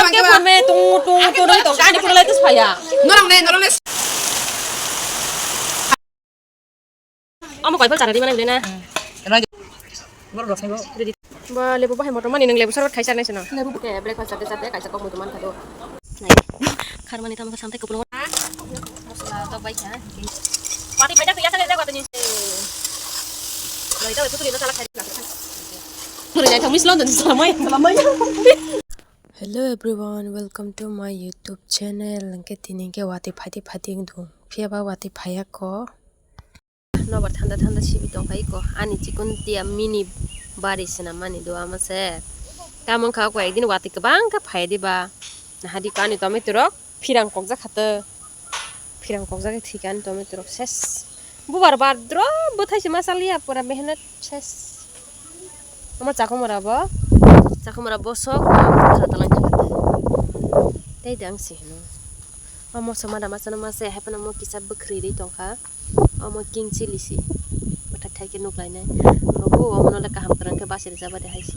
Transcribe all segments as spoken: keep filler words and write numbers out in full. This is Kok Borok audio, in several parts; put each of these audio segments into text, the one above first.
Ke phone me tung tung tung roi tong kani pura lai tus phaya. Norong ne, norong ne. Omo koi phal chara di mana bile na. Ba lebu bahai motor mani nang lebu sarbat khai char nai sino. Lebu ke breakfast chate chate kaisa kok mutu man khado. Kharmani tamo samtai kupulung. Mosla tok bai kha. Wati phai jak ya sa jak wati ni. Loi ta putri no chala khai. Putri jai thamis lon don salamai. Salamai. Hello everyone, welcome to my YouTube channel. Hingke tini hingke wati phati phati wngdong. Phiya ba wati phaya ko. Nobar thanda thanda sibi tongkha iko. Ani chikon tia mini bari sina mani do ama se. Tamon kha ko ekdin wati kwbang kha phai di ba. Nahadi ko ani tomato rok phirang kokjak kha to. Phirang kokjak thika ani tomato rok ses. Bubar bar dro bwthai se ma chaliya pura mehnat ses. Omo chakhumra bo. Chakhumra bosok, khara talai thangkha tei. Tei de ang se hino. Omo soma da masa no masa hai phano mo kisa bwkhri ri tongkha. Omo king chili si. Bwthak thai khe nuk lainai. Obo omo no le kaham kwrwng khe basi rijaba de hai se.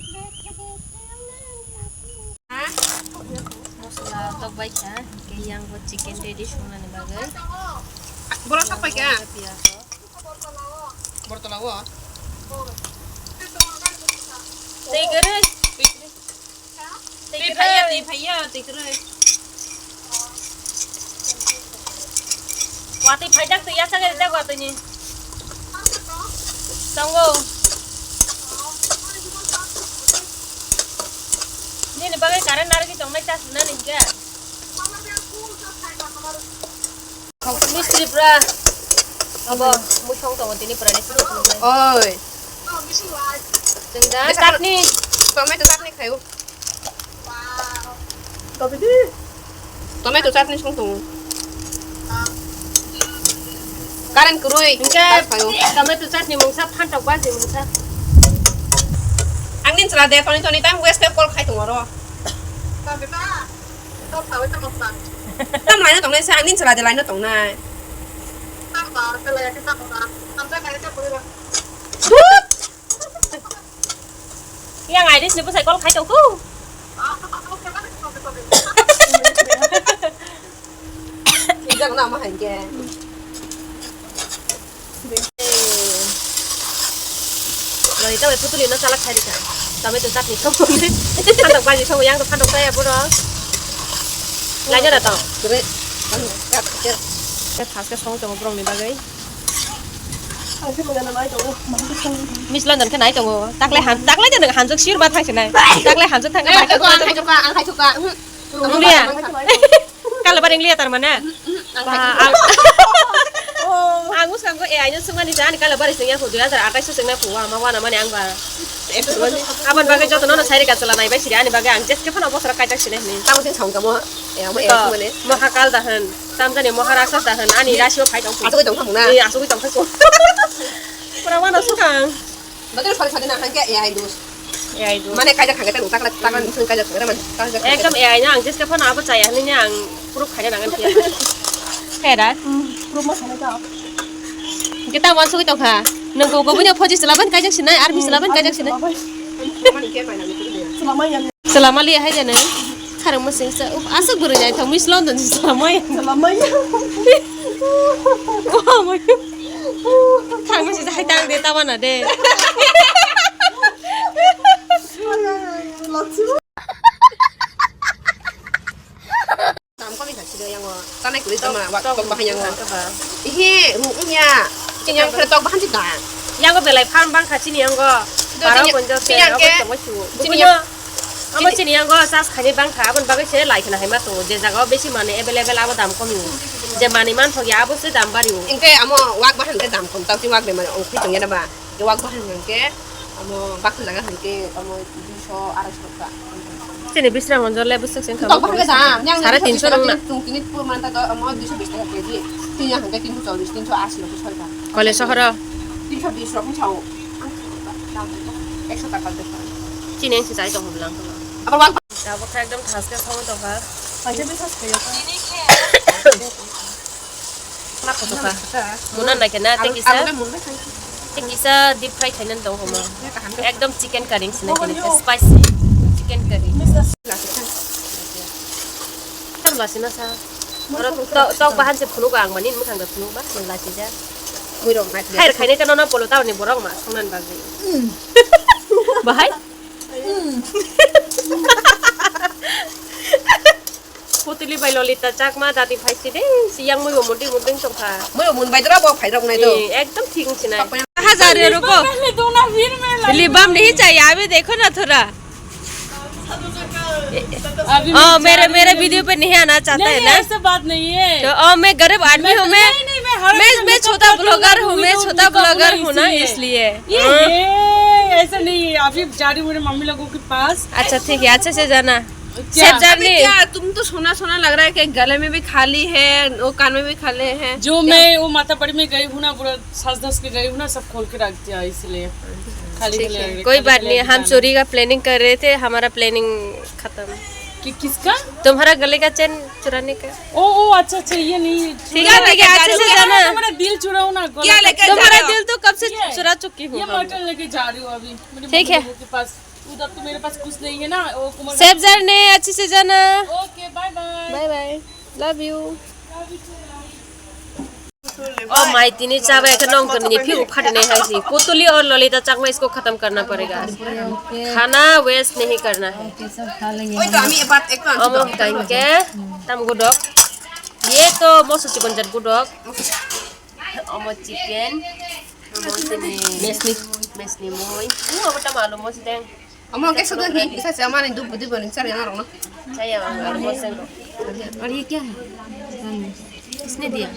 Mosla tok bai kha, khe yang bo chicken ready songnani bagwi. Borok sak pai kha? Piyaj rok. Bortolao. Tei kwrwi. Tei phaiya, tei phaiya, tei kwrwi. Watwi phaijak twi yasa gari jak watwi ni. Tongo. Nini bagwi current narwgwi tongnai charge rwnani hinkhe. Mistri pura. Abo musong tongo tini pura ni suru suru. Oi. Chwng da chutney. Tomato chutney khayo. Tomato chutney song tongo. Current kwrwi. Hingke tomato chutney mungsa phantok baji mungsa. Ang nin chwla de toni toni time waste khe call khai tongo oro. Tam laino tongnai sa, ang nin chwla de laino tongnai. Yang Iris ni bwsai call khai tongkhu. Sijak na ma hai ke. Lori ta bai putuli no chalak khai rikha. Tomato chutney song tong. Phantok baji song yang to phantok chaya boro. Laino da to. Kre. Kat kre. Ke thas ke song tongo borok ni bagwi. Miss London khe nai tongo. Taklai han, taklai de nang hanjak sir ba thang sinai. Taklai hanjak thang ka. Ang khai thuka, ang khai thuka. Ang khai thuka. Ang khai thuka. Kala baring liya tar mane. Ang khai thuka. Ang uskango A I no sungani jani kala bari singya hu dui hajar athais singna hu ama wana mani ang ba. Abon bagwi joto nono sairi ka chwla nai bai siri ani bagwi ang jeske phano bosora kaijak sinai hini. Tamo sing song kamo. E amo e sung mane. Moha kal da hwn. Tamjani Maharashtra da hwn, ani rasio phai tong. Asugwi tong thang na. Ni asugwi tong thang. Pura wana sukang. Badal sari sari na hangke A I dos. A I dos. Mane kaijak hangke tang takla takla nung kaijak hangke man kaijak. Ekdom A I na ang jeske phano abo chaya hwnwi ang proof khaina nangan khe. Khaira? Proof ma khaina ta. Kita wan sugwi tong kha. Nung ko ko bunya phoji selaban kaijak sinai, army selaban kaijak sinai. Selaman ke mai na. Selaman ya. Chwla mali hai jani. Kharang masing sa. Uf, aswk bwrwi naithok, Miss London se chwla mai. Chwla mai. Kharang masing sa hai tang de, tawana de. Tam kami kha sida yango. Tanai kuri tama, wa tok bahai yango. Ihe, ru unya. Chini yang kre tok bahan sida. Yango belai farm bang kha chini yango. Barok ponjo se abo tongo chu. Chini yang. Amo chini yango chas khani bang kha, abon bagwi se lai khna hai ma tongo. Je jaga o besi mane available abo dam komi. Je mani man thok ya abo se dam bari o. Ingke amo wak bahan ke dam kom tau si wak be mane ong khui tong ya na ba. Ke wak bahan ke amo bakul laga han ke amo. Duiso, arai so ta. Chini Bisramganj le bwswk se wngkha. Tok bahai ke dam, yang sare tinso rok na. Tung tini pur man ta do, mo duiso bis taka keji. Tini yang hangke tinso chollis, tinso asi rok soi ta. Kole sohoro. Tinso bis rok sao. Ekso taka de. Chini ang se chai tong bwlang. Abo wak. Abo kha ekdom thaske song tong kha. Paisa bisa khayo. Ma kotor kha. Muna nai khe na, tei kisa, tei kisa deep fry khaina tong homo. Ekdom chicken curry sinai khe spicy chicken curry. Lasina sa. Oro tok, tok bahan se phunuk ang mani, mukhang da phunuk ba, nang lasi ja. Mui rok nai. Hai khaini ta nono polo ta ni borok ma, songnan bagwi. Bahai? Putili bai Lolita Chakma dati phai si de, si yang mui bo mundi mundi songkha. Mui bo mun bai dra bo phai rok nai do. Eh, ekdom thik sinai. Hajar euro ko. पहले दो ना, फिर मैं लाऊं। Lip balm नहीं चाहिए, अभी देखो ना थोड़ा। अभी ओ, मैं मेरे, मेरे वीडियो पे नहीं आना चाहता है नहीं, ना? ऐसे बात नहीं है। तो, ओ, मैं गरीब आदमी मैं हूँ, तो, मैं, नहीं, नहीं, मैं हर मैं, वीडियो मैं मेकअप छोटा करती हूँ, ब्लॉगर हूँ, मैं मेकअप छोटा नहीं ब्लॉगर हूँ ना, इसलिए। इसलिए। ये, हाँ। ये, ऐसा नहीं है। अभी जा रही हूँ मेरे मम्मी लोगों के पास। अच्छा, ठीक है, अच्छे से जाना। क्या? Safe journey. अभी क्या, तुम तो सोना सोना लग रहा है कि गले में भी खाली है, वो कान में भी खाली है। जो क्या? मैं वो मातापड़ी में गई हूँ ना, पूरा सास दस के गई हूँ ना, सब खोल के रख दिया, इसलिए खाली ठीक गले है, रख, कोई खाली बात गले नहीं, हम रख दिया। चोरी का प्लानिंग कर रहे थे, हमारा प्लानिंग खत्म। कि किसका? तुम्हारा गले का चेन चुराने का। ओ, ओ, अच्छा, अच्छा, ये नहीं। ठीक है, ठीक है, अच्छे से जाना। तुम्हारा दिल चुराओ ना, गला क्या लेके जा रहे हो? तुम्हारा दिल तो कब से ये, चुरा चुकी हूँ ये हम। मटन लेके जा रही हूँ अभी मेरे ठीक है। मम्मी लोगों के पास। उधर तो मेरे पास कुछ नहीं है ना, वो कुमार सेफ जर्नी, अच्छे से जाना। Okay, bye bye. Bye bye, love you. Oh my, tini chaba ekhe nong tini phi uphati nai hai si. Putuli aur Lolita Chakma, इसको खत्म करना पड़ेगा। खाना वेस्ट नहीं करना है। ओए, तो हम ये बात एक बार ओम काइंके तम गुडक। ये तो मोसो चिकन जट गुडक। Omo chicken, omo tini mesni, mesni mui. Ini omo tamo alu mosi deng. Omo ke sudah ni, bisa siapa ni dubu dubu ni cari orang. Saya alu mosi. और ये क्या है? इसने दिया।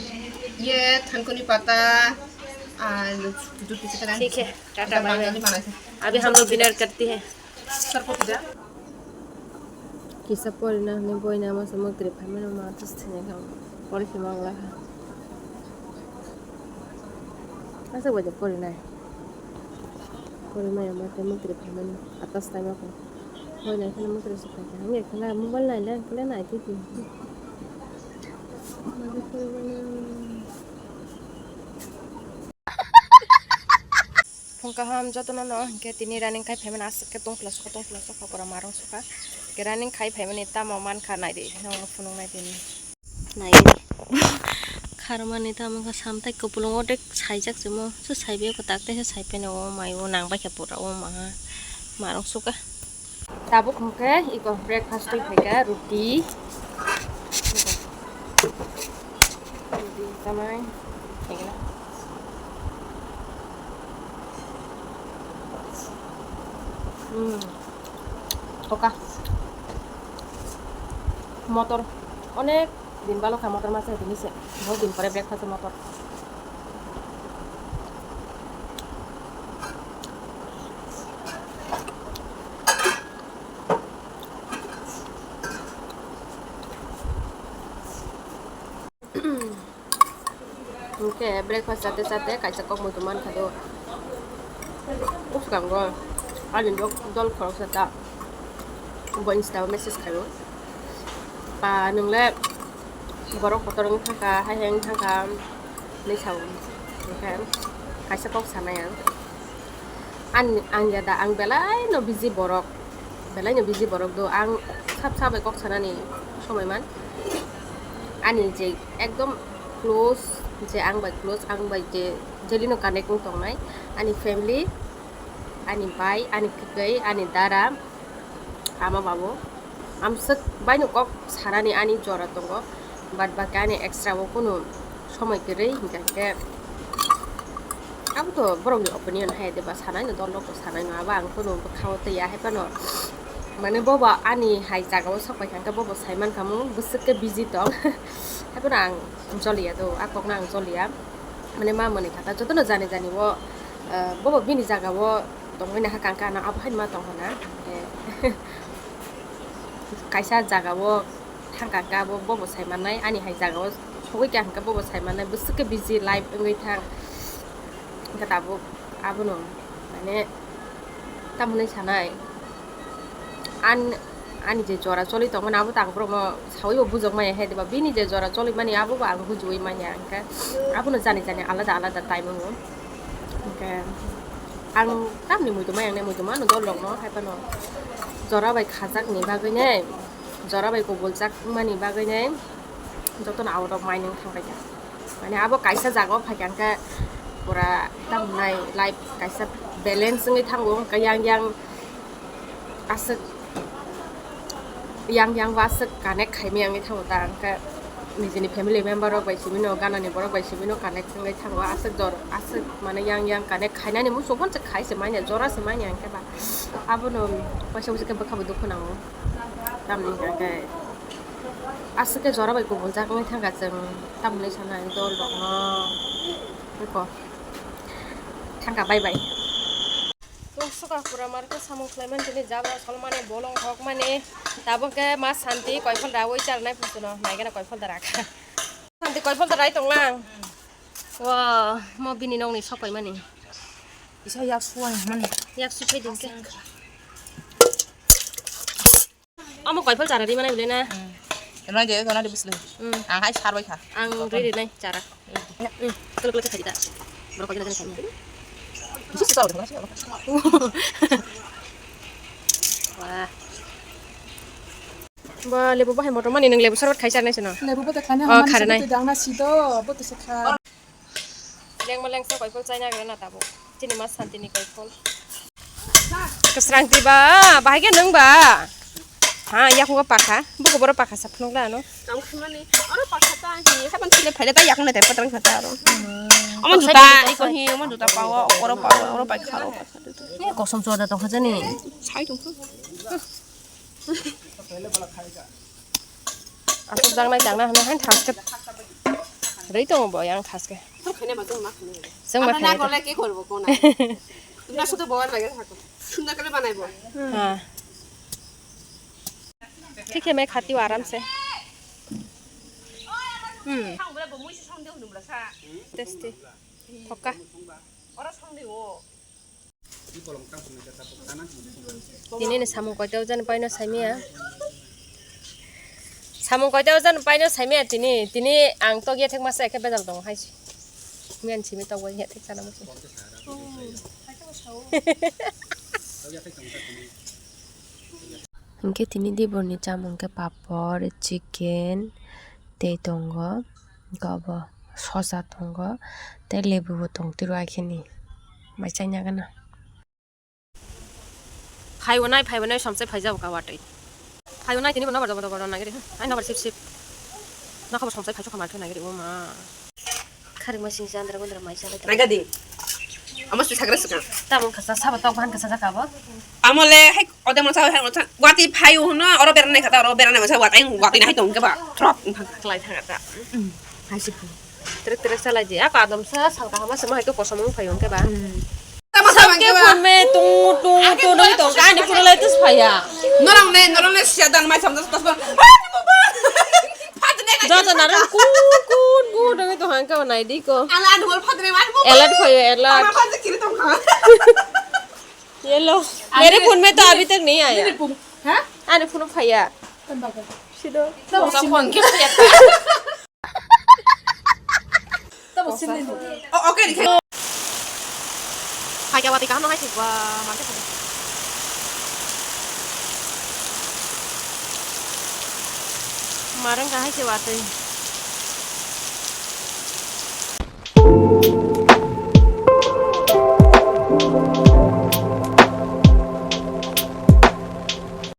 ये थनकुनी पत्ता, आ, दूध की तरह। ठीक है, टाटा बाय बाय। अभी हम लोग डिनर करते हैं। Kisa porina hwnwi boina masa mwktwi phaimano ma atas thani kha pori khe mangla kha. Aswk bai de porinai. Porimaya ma tei mwktwi phaimani atas taima kha. Boina kheno mwktwi se phai kha. Hwnwi khe mobile nai le, khe nai twi twi. Phung kaham jotono no, hinkhe tini running khai phaimani aswk khe tongphla sukha, tongphla sukha, pura marung sukha. Hinkhe running khai phaimani tamo mankha naidi, nono phunuk nai tini. Naidi. Kharmani tamo kha samtai kupulung odek saijak chimo, se saibe ko tak tei se saipheno o mai o nang bai khe pura o maha marung sukha. Tabuk hwnkhe iko breakfast twi phaikha, ruti. Ruti chamai. Hmm. Oka. Motor. Onek din balo kha motor masa tini se. Bahut din pore breakfast motor. Hwnkhe breakfast chate chate kaisa kokmui tong mankha do. Bwskango ani dol khoroksa ta bo Insta o message khaio. Ba nwng le borok kotor wng thangkha, hai hai wng thangkha hinwi sao. Hwnkhe kaisa kok sanai ang. Ani, ang ya da, ang belai no busy borok, belai no busy borok do. Ang sab sab bai kok sanani somoi man. Ani je ekdom close, je ang bai close, ang bai je jelino connect wng tongnai, ani family, ani bai, ani kwtwi, ani dara, ama babu. Amswk baino kok sanani ani jora tongo, but baki ani extra o kunu somoi kwrwi, hinkha khe abo to borokni opinion hai de, ba sanai no, dol rok to sanai no, abo ang kunu bwkha o twi ya, hai phano mane bobo ani hai jaga o sok pai kha, hinkhe bobo sai mankha mung bwswk khe busy tong, hai phano ang joliya do, a kok no ang joliya, mane ma mwnwi kha ta jotono jani jani o, eh, bobo bini jaga o tongwi naha kangkha no, abo hai ma tong hona, eh, kaisa jaga o thangkha khe abo bobo sai mannai, ani hai jaga o sogwi kha hwnkhe bobo sai mannai, bwswk khe busy life wngwi thang. Hwnkhe tabuk abono mane tamo hinwi sanai, an-, ani je jora choli tongmani abo to ang borokno sawi bo bujok manya he, diba bini je jora choli mani abo bo ang bujiwi manya, hwnkhe abono jani jani alada alada time wngo. Hwnkhe ang tamni muitu maya wngnai, muitu mano dol rokno hai phano jora bai khajakni bagwi ne. Jora bai kubuljak wngmani bagwi nai jotono out of mind wng thangbaikha. Mane abo kaisa jaga o phaikha hwnkhe pura tamnai life kaisa balance wngwi thango, hwnkhe yang yang aswk, yang yang o aswk connect khaimaya wngwi thango ta, hwnkhe nijini family member rok bai simi no, ganani borok bai simi no connect wngwi thango, aswk jor aswk mane yang yang connect khainani muchung phano se khai se manya, jora se manya hwnkhe ba abono waisa waisa khe bwkha bo dukhu nango. Tamni hwnkhe aswk khe jora bai kubuljak wngwi thangkha chwng, tamni sanai dol rokno. Eko thangkha, bye bye. Tung suka pura mar khe samung khlaimani tini jabra solmani bolong hokmani tabuk khe ma Santi koiphal rawi charnai phusuno naigana koiphal da rakha. Santi koiphal da rai tonglang. Wa mo bini nokni sopaimani. Isa yak suwai mani. Yak supai dingke. Amo koiphal chara rimani bole na? Hmm. Rona de, rona de bisle. Hmm. Ang hai sarbai kha. Ang riri nai chara. Hmm. Kelo kelo khaida. Borok kajana jana khaida. Bisa sih tahu, bisa sih. Wah. Ba lebu bahai motor mani nang lebu sarbat khai charnai sino. Lebu bote khani. Oh, hamani khare nai. Bote dangna sido, bote se kha. Lengma lengsa koiphol chaina gra na tabo. Chini ma Santini koiphol. Kwsrang ti ba, bahai khe nwng ba. Ha, yakungo pakha, buku boro pakha sa phunukla ano. Tang khmani, oro pakha ta hi, hapan sile phaile ta yakung na tai patrang khata aro. Omo juta, iko hi, omo juta pawo, oro pawo, oro pai kharo. Ni kosom chuada tong khajani. Sai tong kha. Aswk jangnai jangnai hwnwi hain thaske rwi tongo bo yang thaske. Chwng ma khainai. Chwng ma khainai. Nagole ke korbo kona. Tumra sudo bohar lage thako. Sundor kore banaibo. Ha. Thik hai, mai khati o aram se. Hmm. Tasty. Thokka. Tini ni samung koita ujani paino saimia. Samung koita ujani paino saimia tini. Tini ang tok ya thek masa ekhe bejal tongo hai. Miyan simi tok ya thek sana musi. Hingke tini diborni chamung khe papor, chicken, tei tongo. Hingke obo sosa tongo, tei lebu bo tong tiro akhini. Mai chaina gana. Phaibo nai, phaibo nai, somsai phaijago ka watwi. Phaibo nai, tini bo nobar jobo jobo ronna giri. Ai nobar sip sip. Nokha bo somsai phaiso khamar khe nai giri, o ma. Kharik ma sing chandra gundra mai chalai. Naga di. Amo si sagra suka. Tamon khasa sabo tok bahan khasa jaka bo. Amo le hai ode mo sa hai mo sa. Guwahati phai u no oro berane khata oro berane mo sa Guwahati, Guwahati na hai tong ke ba. Trop. Klai thang ta. Hai si phu. Trek trek chalai di. Ako adom sa sal kaham sa mo hai ko kosom mo phai ong ke ba. Tamo sa Sabke bang ke ba. Phun me tu tu tu doi tong ka ni phun lai tus phaya. Norong ne, norong ne siya dan mai sam tas tas. Joto narang kut kut kut doi tong hangka nai di ko. Ala anu bol phadre mai mo. Alert phayo, alert. Ama phadre kiri tong kha. Yellow. Mere phun me to abhi tak nahi aaya. Mere phun. Ha? Ani phun phaya. Tamba ko. Sido. Tamo sa phone ke phaya. Tamo sinni. Oh, okay, okay. Hai kya wati kaham hai thik ba, market. Marang kahai se wati.